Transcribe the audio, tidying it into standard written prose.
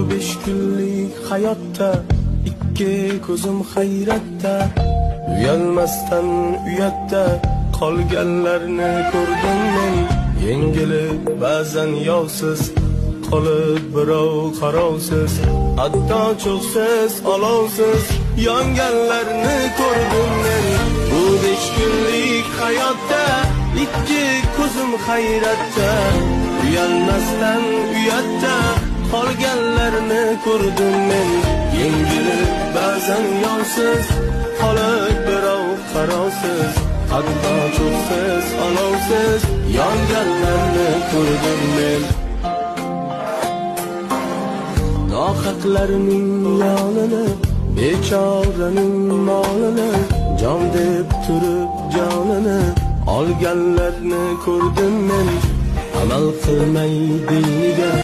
5 kunlik hayotda ikki ko'zim hayratda, uyalmasdan uyatda qolganlarni ko'rdim men. Yengilib ba'zan yovsiz, qolib birov qarovsiz, hatto cho'qsiz, olovsiz yonganlarni ko'rdim men. Bu 5 kunlik hayotda ikki ko'zim hayratda, uyalmasdan uyatda qolganlarni ko'rdim men. Yengilib ba'zan yovsiz, qolib birov qarovsiz, hatto cho'qsiz, olovsiz yonganlarni ko'rdim men. Nohaqlarning yonini, bechoraning molini, jon deb turib jonini olganlarni ko'rdim men. Amal qilmay diniga.